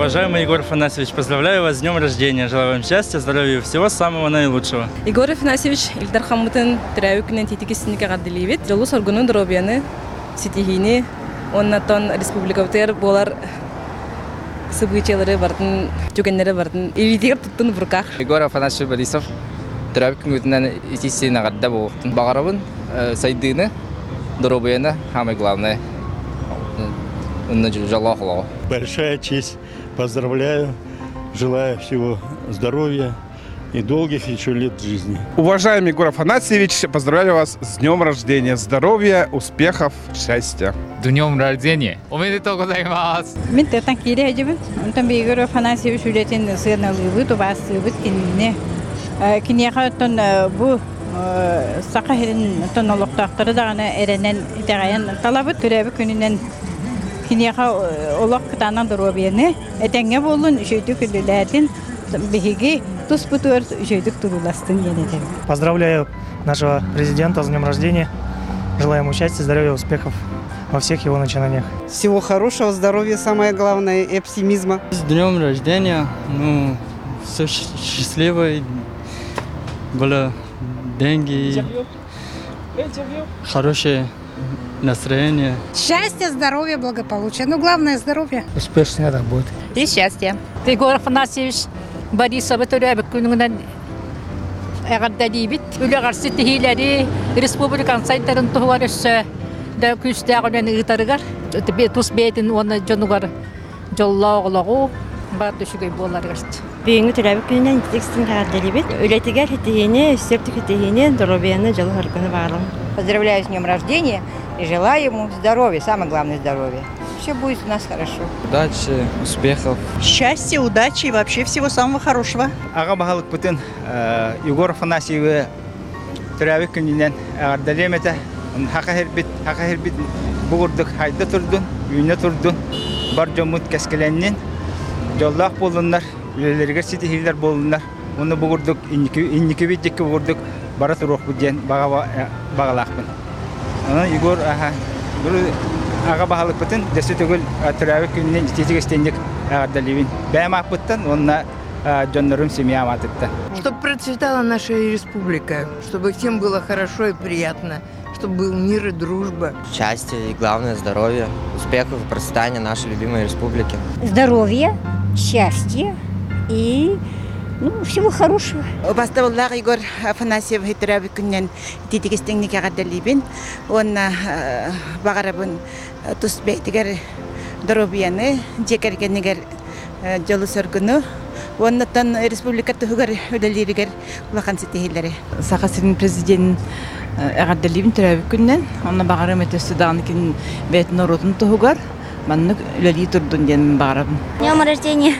Уважаемый Егор Афанасьевич, поздравляю вас с днем рождения. Желаю вам счастья, здоровья и всего самого наилучшего. Егор Афанасьевич Ил Дархаммытын төрөөбүт күнүнэн итиитик-истиҥник эҕэрдэлиибит. Дьолу-соргуну, доруобуйаны, ситиһиини уонна оттон республикабытыгар буолар событиялары барытын, түгэннэри барытын илиитигэр туттун в руках. Егор Афанасьевич Борисов төрөөбүт күҥҥүтүнэн итии эҕэрдэ буолуохтун. Баҕарабын сайдыыны, доруобуйаны, самое главное, дьоллоох олоҕу. Большая честь. Поздравляю, желаю всего здоровья и долгих еще лет жизни. Уважаемый Егор Афанасьевич, поздравляю вас с днем рождения, здоровья, успехов, счастья. Днем рождения! おめでとうございます! Мин тыаттан киирэ сылдьабын. Онтон Егор Афанасьевич үлэтин сыаналыыбыт, убаастыыбыт кинини. Киниэхэ оттон бу Саха сирин оттон олохтоохторо даҕаны эрэнэн итэҕэйэн талабыт. Төрөөбүт күнүнэн киниэхэ олох кытаанах доруобуйаны, этэҥҥэ буоллун, үчүгэйдик үлэлээтин, биһиги туспутугар үчүгэйдик турууластын диэн этэбин. Поздравляю нашего президента с днем рождения. Желаем ему счастья, здоровья, успехов во всех его начинаниях. Всего хорошего, здоровья самое главное и оптимизма. С днем рождения! Ну, все счастливой, было деньги, хорошее настроение. Счастья, здоровья, благополучия. Ну, главное здоровье. Успешной работы. И счастья. Егор Афанасьевич Борисовы төрөөбүт күнүнэн эҕэрдэлиибит. Үлэҕэр ситиһиилэри республикан сайдарын туһугар өссө да күүстээх үлэни ыытарыгар тус бэйэтин уонна дьонугар дьоллоох олоҕу бар үчүгэй буоларыгар. Бүгүҥҥү төрөөбүт күнүнэн ититик эҕэрдэлиибит. Үлэтигэр ситиһиини, өссө ситиһиини, доруобуйаны, дьолу-соргуну баҕарабын. Поздравляю с днем рождения и желаю ему здоровья, самое главное здоровья. Все будет у нас хорошо. Удачи, успехов. Счастья, удачи и вообще всего самого хорошего. Аҕа баһылыкпытын Егор Афанасьевы төрөөбүт күнүнэн эҕэрдэлиэм этэ. Саха сирбит, саха сирбит бу курдук сайда турдун, үүнэ турдун, бар дьоммут кэскилэннин, дьоллоох буоллуннар, үлэлэригэр ситиһиилэр буоллуннар. Уонна бу курдук инникибит диэки бу курдук бара туруохпут диэн баҕалаахпын. Онон Егор аҕа баһылыкпытын дөссө төгүл төрөөбүт күнүнэн итиитик истиҥник эҕэрдэлиибин. Бэйэм ааппыттан уонна дьоннорум семьям аатыттан. Чтобы процветала наша республика, чтобы всем было хорошо и приятно, чтобы был мир и дружба. Счастья и, главное, здоровья, успехов и процветания нашей любимой республики. Здоровья, счастья и ну, всего хорошего. Убаастабыллаах Егор Афанасьев төрөөбүт күнүнэн итиитик истиҥник эҕэрдэлиибин уонна баҕарабын тус бэйэтигэр доруобуйаны, дьиэ кэргэнигэр дьолу-соргуну уонна республика туһугар үлэлииригэр улахан ситиһиилэри. Саха сирин президенин эҕэрдэлиибин төрөөбүт күнүнэн. Онно баҕарыам этэ өссө даҕаны кини бэйэтин норуотун туһугар маннык үлэлии турдун диэн баҕарабын. Днем рождения!